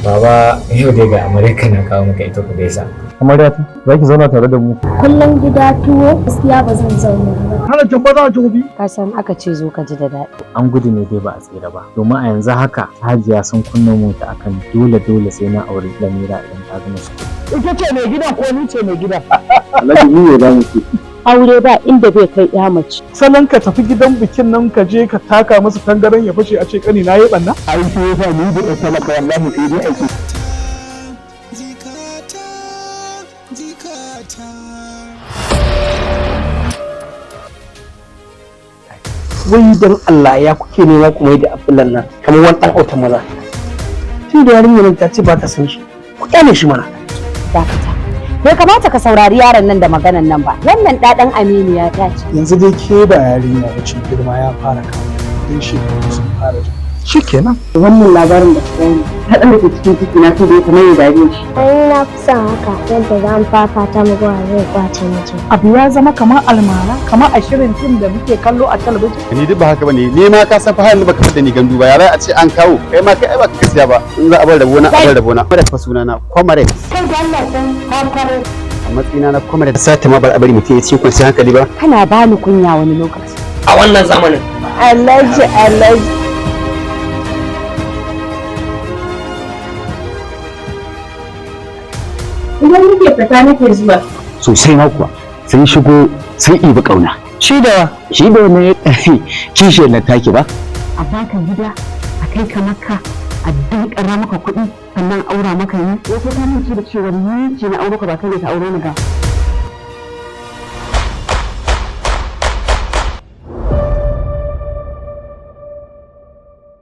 Baba, yau dai ga amarya na kawo maka ita, ku gaisa. Amarya ta, za ki zauna tare da mu. Kullum gida tuwo, gaskiya ba zan zauna ba. Hana can ba za a ci gobe. Ka san aka ce zo ka ji da daɗi. An gudu ne dai ba a tsira ba. Domin a yanzu haka Hajiya sun kunna mota akan dole dole sai na auri Lamira idan ta gama su. Ita ce mai gidan ko ni ce mai gidan? Alhaji, ni ne za mu ci. Aure ba inda bai kai ya mace. Salon ka tafi gidan bikin nan, ka je ka taka masa tangaran ya fashe, a ce kani na yi ɓanna. Ai shi yasa ni da talaka wallahi sai dai aiki. Jikata, jikata. Wai dan Allah, ya kuke nema ku mai da Abdullan nan kamar wani dan autan maza? Tun da yarinyar nan ta ce ba ta san shi, ku kyale shi mana. Dakata, bai kamata ka saurari yaron nan da maganan nan ba. Wannan ɗaɗan aminiya ta ce. Yanzu dai ke ba yarinya ba ce, girma ya fara kawo, don shekaru sun fara ja. Shikenan. Wannan labarin da ka bani, ta dan da ke cikin ciki na sai da ya kamar ya dare shi. Ai na fi son haka, yadda za mu fafata mu ga wa zai kwace mutum. Abu ya zama kamar almara, kamar a shirin fim da muke kallo a talabijin. Ni duk ba haka bane, ni ma ka san fa har yanzu baka fada ni gandu ba. Yara a ce an kawo, kai ma kai ai baka kasiya ba. In za a bar rabo na, a bar rabo na. Kada fa suna na Comrade. Kai da Allah dan kwakwaro. A matsayina na Comrade, sata ma bar a bari mutum ya ci kwanciyar hankali ba. Kana bani kunya wani lokaci. A wannan zamanin. Alhaji, Alhaji. Idan muke fita nake zuwa. Sosai ma kuwa, sun shigo sun ibi kauna. Shi da Shi da wani kishiyar na taki ba. A baka gida, a kai ka Makka, a dankara maka kuɗi, sannan aura maka yi. Wato ka mance da cewa ni ce na auro ka, ba kai ne ka auro ni ba.